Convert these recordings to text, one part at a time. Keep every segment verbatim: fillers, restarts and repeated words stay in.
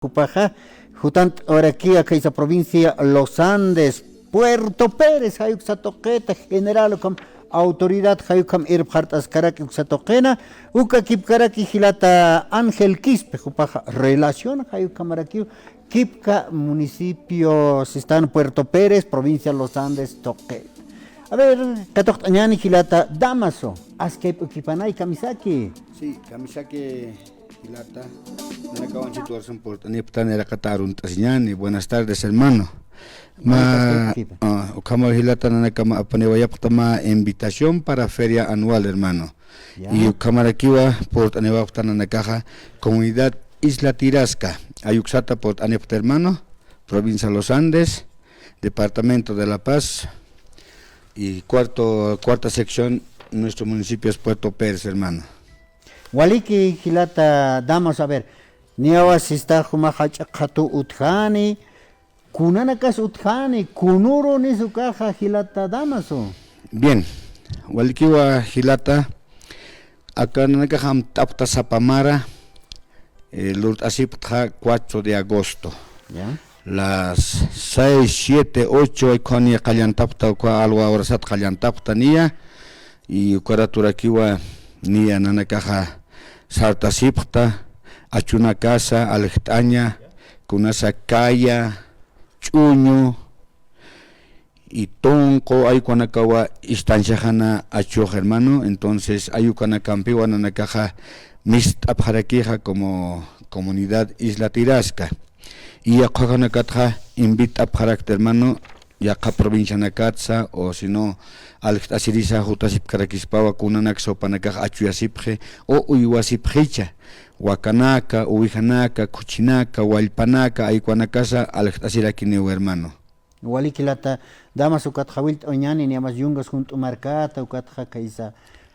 Jupaxa, jutant'awayarakiwa khaysa provincia Los Andes, Puerto Pérez, jay uksa tuqita, general ukham, autoridad jay ukham irpxart'askarak uksa tuqina, uka kipkaraki jilata Ángel Quispe, jupaxa relación jay ukhamarakiw, kipka municipio sistan Puerto Pérez, provincia Los Andes tuqi. A ver, katuqt'añäni jilata Damaso, askayp'ukipanay kamisaki. Sí, kamisaki. Jilata, nanakaw anchhit warasan purt'anipxtan iraqata arunt'asiñäni. Buenas tardes, hermano. Buenas tardes, Quispe. Ah, ukhamaw jilata nanakama apaniwayapxta mä invitación para feria anual, hermano. Ya. Y ukhamarakiwa purt'aniwapxta nanakaxa comunidad Isla Tirasca. Jay uksata purt'anipxta, hermano, provincia Los Andes, departamento de La Paz, y cuarto, cuarta sección, nuestro municipio es Puerto Pérez, hermano. Waliki jilata Damaso, a ver, niyawa sista juma jach'a qhatu utjani, kunanakas utjani, kunürunis ukaxa jilata Damaso. Bien, walikiwa jilata, aka nanakax amtapxta sapa mara, eh, lurt'asipxta cuatro de agosto. Ya. Las seis, siete, ocho, aykhani qallantapxta, uka alwa horasat qallantapxta niya, y uka raturakiwa niya nanakaxa sartasipxta, achunakasa, aljt'aña, kunasa kaya, ch'uñu, y tunqu, jay ukanakawa istanchaxana achux, hermano. Entonces, jay ukanakampiwa nanakaxa mist'apxarakixa como comunidad Isla Tirasca. Y yaqha ukanakatxa invit'apxarakta, hermano, yaqha provincianakatsa, o si no, aljt'asirisa jutasipkarakispawa, kunanaksa jupanakax achuyasipxi, o uywasipxicha, wakanaka, uwijanaka, khuchinaka, wallpanaka, jay ukanakasa aljt'asirakiniw, hermano. Walik jilata Damaso, ukatxa jawillt'awañäni, niyamas yungas junt'u markata, ukatxa khaysa,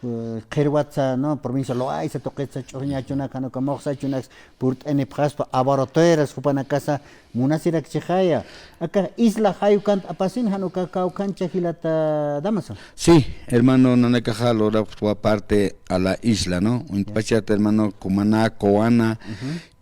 eh, qhirwatsa, ¿no? Provincia Loayza tuqitsa ch'uxña achunaka, jan uka muxsa achunaks purt'anipxaspa, abarroteras, jupanakasa munasirakchixaya. Aka isla jay ukant apasin, jan uka kawkhancha jilata Damaso. Sí, hermano, nanakaxa lurapxtwa parte a la isla, ¿no? Uñt'pachat, hermano, Cumaná, Coana,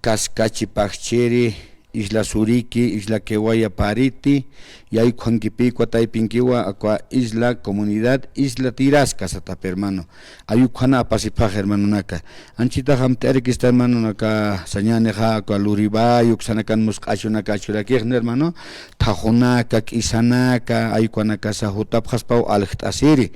Cascachi, Pajchiri, Isla Suriqui, Isla Quehuaya, Pariti, y jay ukhankipïkwa taypinkiwa, aka isla, comunidad Isla Tirasca satap, hermano. Jay ukhana apasipxax, hermanonaka. Anchhitax amt'arakista, hermanonaka, sañänixa, aka Luribay uksanakan musq'a achunaka achurakixni, hermano. Thajunaka, k'isanaka, jay ukanakasa jutapxaspaw aljt'asiri.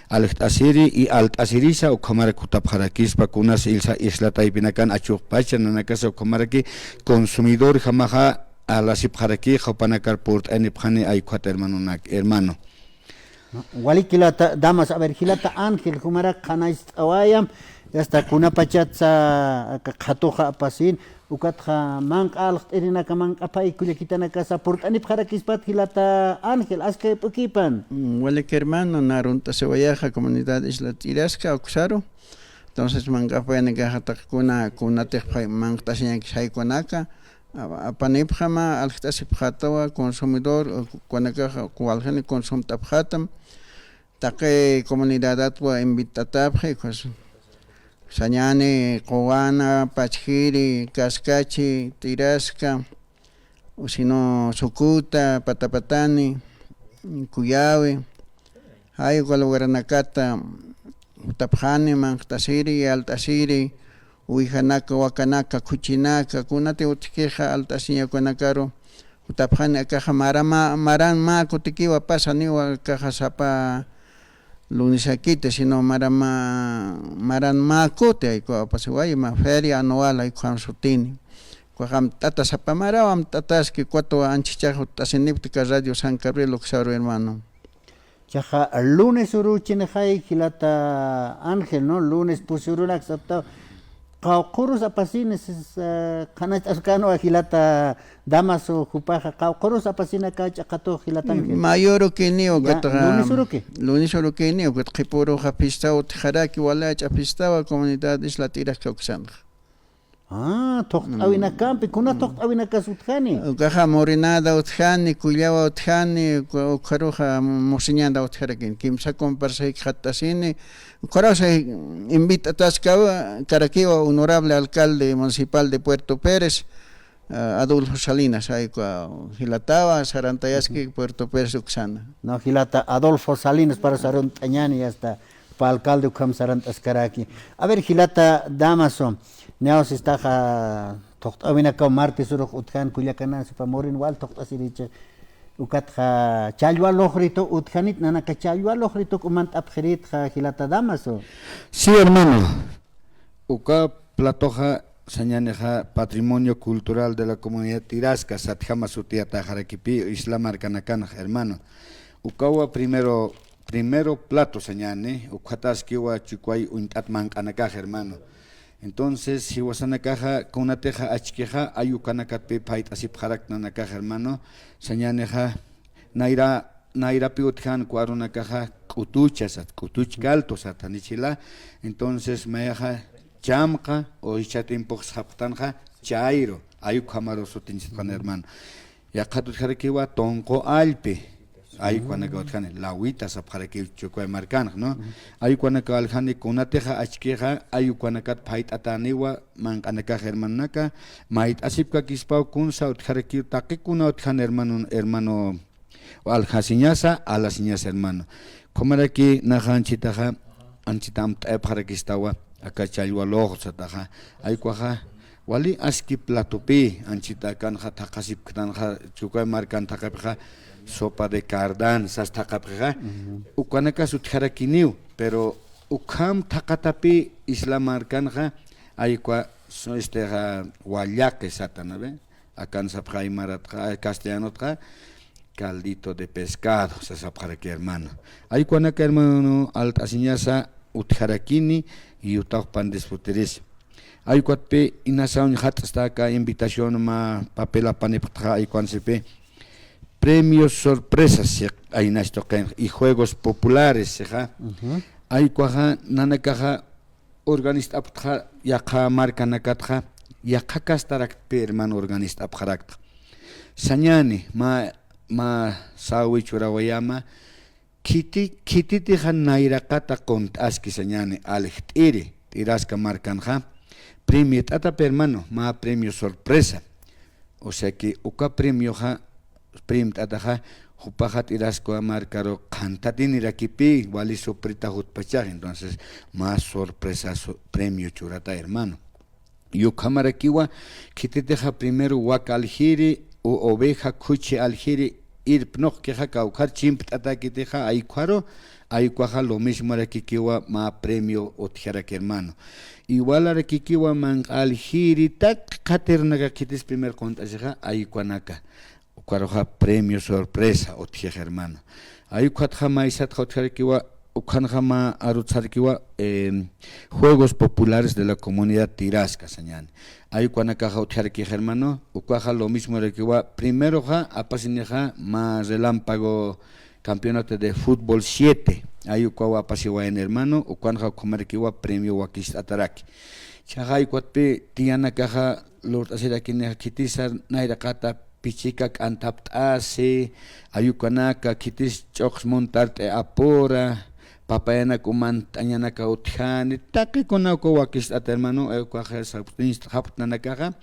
Aljt'asiri y alt'asirisa ukhamarak jutapxarakispa, kunas ilsa isla taypinakan achupxpacha, nanakasa ukhamaraki consumidorjamaxa alasipxaraki, jupanakar purt'anipxani jay ukat hermanonak, hermano. Walik jilata Damaso, a ver, jilata Ángel, jumarak qhanayst'awayam, hasta kunapachatsa aka qhatuxa apasin, ukatxa manq'a aljt'irinaka, manq'a pay kullakitanakasa purt'anipxarakispat jilata Ángel, askayp'ukipan. Mm, walik hermano, narunt'asiwayaxa comunidad Isla Tirasca uksaru. Entonces, manq'a paynakaxa taqikuna, kunatix pay manq't'asiñakis jay ukanaka, a-, apanipxama, aljt'asipxatawa, consumidor, ukanakaxa, waljani consumt'apxatam, taqi comunidadatwa invit'atapxi, pues, sañäni, Coana, Pajchiri, Cascachi, Tirasca, o si no, Sucuta, Patapatani, Cuyawi, jay uka lugaranakata jutapxani, manq't'asiri, alt'asiri, uwijanaka, wakanaka, khuchinaka, kunati utjkixa alt'asiñakunakaru, jutapxani, akaxa mara mä, maran mä kutikiwa pasaniwa, akaxa sapa lunisakiti, sino mara mä, maran mä kuti, jay ukawa pasiway, mä feria anual, jay ukham sutini. Ukax amt'ata sapa maraw amt'ataski, ukatwa anchhichax jutt'asinipxta aka Radio San Gabriel uksaru, hermano. Chaxa lunes uruchinixay jilata Ángel, ¿no? Lunes pusi urunak saptaw. Qawqhürus apasini, sis, eh, qhanacht'askänwa jilata Damaso, jupaxa qawqhürus apasinaka ch'aqatux jilata Ángel. Mayürukiniw, ya, ukatxa lunes uruki. Lunes urukiniw, ukat qhipüruxa fiestaw utjaraki, wali jach'a fiestawa comunidad Isla Tirasca uksanxa. Ah, thuqt'awinakampi, kuna thuqt'awinakas utjani? Ukaxa Morenada utjani, Cuyawa utjani, uka-, ukharuxa Musuñada utjarakini, kimsa comparsay jikxatasini, ukharuxa invit'ataskaw karakiwa honorable alcalde municipal de Puerto Pérez, ah, Adolfo Salinas, ay, kua, jilatawa, sarantayaski Puerto Pérez uksana. No, jilata Adolfo Salinas para sarunt'añani, hasta pa alcalde ukham sarant'askaraki. A ver, jilata Damaso, niyaw sistaxa, thuqt'awinakaw martes urux utjan kullakanansipa murin wal thuqt'asirichi. Ukatxa challwa luxritu utjanit, nanaka challwa luxritu k'umant'apxiritxa, jilata Damaso. Sí, hermano. Uka platoxa sañänixa Patrimonio Cultural de la Comunidad Tirasca, satjama sutiyatäxarakipï isla markanakanxa, hermano. Ukawa primero, primero plato sañäni, ukhataskiwa chukway uñt'at manq'anakax, hermano. Entonces, jiwasanakaxa, kunatixa achkixa, ay ukanakatpï phayt'asipxarakta nanakax, hermano, sañänixa, nayra, nayrapï utjänku arunakaxa, k'utucha sat, k'utuch caldo sat, janichila. Entonces, mayaxa, chamqa, o jichha tiempux sapxtanxa, chayru, ay ukhamaru sutinchitxan, hermano. Yaqhat utjarakiwa tunqu allpi, ay ukhanaka utjani, lawita sapxarakiw chukway markanx, ¿no? Ay ukhanaka aljani kunatixa achkixa, ay ukhanakat phayt'atäniwa, manq'anakax hermanonaka, mayt'asipkakispaw kunsa utjarakiw taqi kuna utjan hermano, hermano, aljasiñasa, alasiñasa hermano. Ukhamaraki naxa anchitaxa, anchita amt'ayapxarakistawa, aka challwa luxr sataxa, ay ukhaxa, wali aski platopï, anchita akanxa thaqhasipktanxa, chukway markan thaqhapxixa, sopa de cardán, sas thaqhapxixa, ujú, ukhanakas utjarakiniw, pero ukham thaqhatapï isla markanxa, ay ukha, so, este, ja, wallaqi satan, ¿no ve? Akan sapxi aymaratxa, castellanotxa, caldito de pescado, sasapxaraki, hermano. Ay ukhanaka, hermano, alt'asiñasa utjarakini, y utawpan disfrutarisa. Ay ukhatpï, inasa uñjat'asta aka invitación mä papel apanipxtxa, ay ukhansipï, premios sorpresas, si, aynas tuqin, y juegos populares, sixa. Ujú. Ay ukhaxa, nanakaxa, organizt'apxtxa, yaqha markanakatxa, yaqha castaraktpï, hermano, organizt'apxaraktxa. Sañäni, mä, mä sawi churawayäma, khiti, khititixa nayraqata qunt'aski sañäni, aljt'iri, Tiraska markanxa, premiot'atapï, hermano, mä premio sorpresa. O sea que uka premioxa, premiot'ataxa, jupaxa Tiraska markaru qhantatinirakipï, wali sorpresa jutpachax, entonces, mä sorpresa so-, premio churata, hermano. Y ukhamarakiwa, khititixa primero waka aljiri, o oveja, khuchi aljiri, irpnuqkixa kawkhar chimpt'atakitixa, ay ukharu, ay ukhaxa lo mismorakikiwa mä premio utjaraki, hermano. Igualarakikiwa manq'a aljiri, taqi qhatirunaka khitis primer qunt'asixa, ay ukhanaka. Ukharuxa premio sorpresa utjix, hermano. Ay ukhatxa maysatxa utjarakiwa, ukhanxa mä arutsarakiwa, em, Juegos Populares de la Comunidad Tiraska, sañäni. Ay ukhanakaxa utjarakix, hermano, ukhaxa lo mismorakiwa, primeroxa, apasinixa, mä relámpago campeonato de fútbol siete. Ay ukhawa apasiwayan, hermano, ukhanxa ukhamarakiwa premio wakicht'ataraki. Chaxa ay ukhatpï tiyanakaxa lurt'asirakinixa khitisar nayraqata pichika k'anthapt'asi, ay ukhanaka khitis ch'uqs muntart'i apura, papayanak umant'añanaka utjani, taqi kuna uka wakicht'ata, hermano, ay ukhaxa sapxtnanakaxa,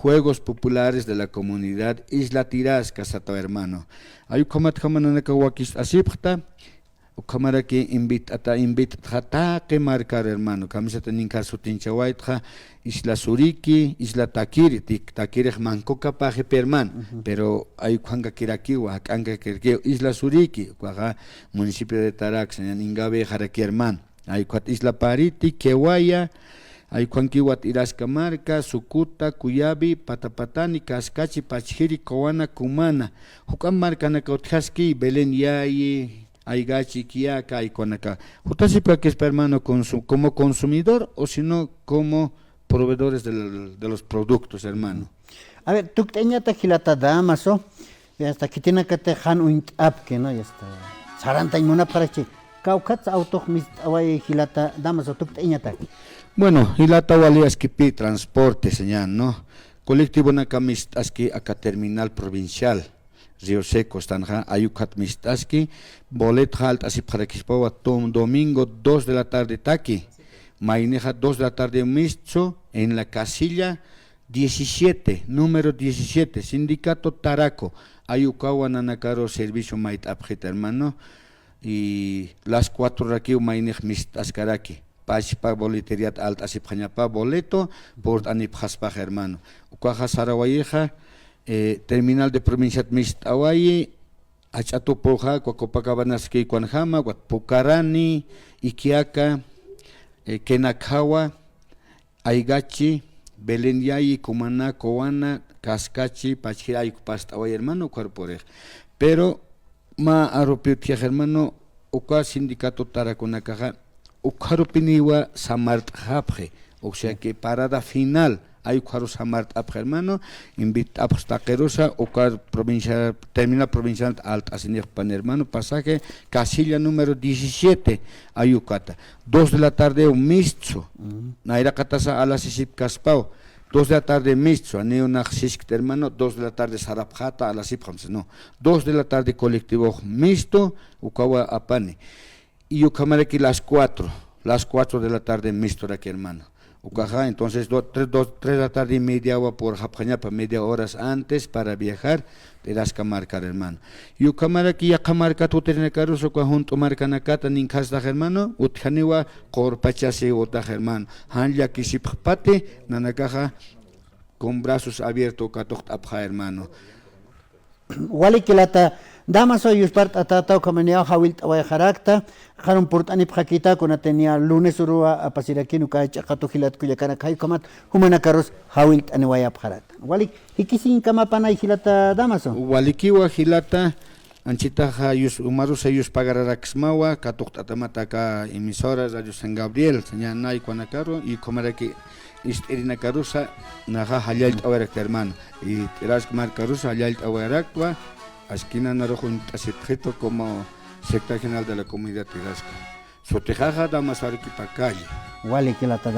Juegos Populares de la Comunidad Isla Tiraska sataw, hermano. Ay ukhamat jama nanaka wakicht'asipxta, ukhamaraki invit'ata, invit'atxa taqi markar, hermano. Kamisata ninkhar sutinchawaytxa, Isla Suriki, Isla Takiri, tik-, Takirix Mancocapaxipï, hermano. Ujú. Pero ay ukhankakirakiwa, jak'ankakirakiwa, Isla Suriki, ukhaxa municipio de Taraxa, ñan Ingabixaraki, hermano. Ay ukhat Isla Pariti, Quewaya, ay ukhankiwa Tiraska marka, Sucuta, Cuyabi, Patapatani, Cascachi, Pachjiri, Coana, Cumana. Juk'amp markanaka utjaski, Belén Yayi, Aygachi, Quiaca, ay ukhanaka. Jutasipkakispa, hermano, consu-, como consumidor o sino como proveedores del, de los productos, hermano. A ver, tukt'añatak jilata Damaso, ya está, khitinakatix jan uñt'apki, ¿no? Ya está. Sarantañ munapxarakchi. Kawkhatsa awtux mist'away jilata Damaso, tukt'añatak. Bueno, jilata wali askipï transporte, sañäni, ¿no? Colectivonaka mist'aski aka terminal provincial Río Seco, ustanxa, ay ukhat mist'aski, boletxa alt'asipxarakispawa tom-, domingo dos de la tarde taki, maynixa dos de la tarde mistsu, en la casilla, diecisiete, número diecisiete, Sindicato Taraco, ay ukawa nanakaru servicio mayt'apxit, hermano, y las cuatro rakiw maynix mist'askaraki, pachpa boleteriat alt'asipxañapa, boleto purt'anipxaspax, hermano. Ukaxa sarawayixa, eh, terminal de provinciat mist'awayi, Ach'atupuxa, Copacabanaski, Juanjama, Pucarani, Iquiaca, eh, Kenakhawa, Aygachi, Belén Yayi, Cumaná, Coana, Cascachi, Pachjir, ay uka past'away, hermano, ukharu purix. Pero mä arupi utjixa, hermano, uka sindicato taraconakaxa, ukharupiniwa samart'xapxi, o sea que parada final, ay ukharu samart'apxi, hermano, invit'apxi taqirusa, uka provincia, terminal provincial alt'asinixpan, hermano, pasaje casilla número diecisiete, ay ukata. Dos de la tarde mistsu, nayraqatasa alasisipkaspaw, dos de la tarde mistsu, aniw nax siskta, hermano, dos de la tarde sarapxata, alasipxamsa, no. Dos de la tarde colectivo mistu, ukawa apani. Y ukhamaraki las cuatro, las cuatro de la tarde misturaki, hermano. Ukaxa, entonces, do-, tres, dos, tres de la tarde y mediawa purxapxañapa, media horas antes para viajar, Tiraska markar, hermano. Y ukhamaraki yaqha markat utirinakarus, uka junt'u markanakata ninkhasnax, hermano, utjaniwa qurpachasi utax, hermano. Jan llakisipxpati, nanakaxa con brazos abiertos katuqt'apxa, hermano. Walik jilata Damaso, yuspart'atäta, ukhamaniw jawillt'awayxarakta, qharun purt'anipxakita, kunatï niya lunes uruwa apasirakïn uka ch'aqatu jilat kullakanak, jay ukhamat jumanakarus jawillt'aniwayapxarakta. Walik, jikisiñkamapanay jilata Damaso. Walikiwa jilata, anchitaxa yus-, umarusa yuspagararaksmawa, katuqt'atamata aka emisora Radio San Gabriel, sañanay ukhanakaru, y ukhamaraki ist'irinakarusa, naxa jallallt'awayarakta, hermano. Y Tiraska markarusa jallallt'awayaraktwa, aski nanarux uñt'asipxitu como secretario general de la comunidad Tiraska. Sutixaxa Damaso Arequipa Calle. Walik jilata Damaso.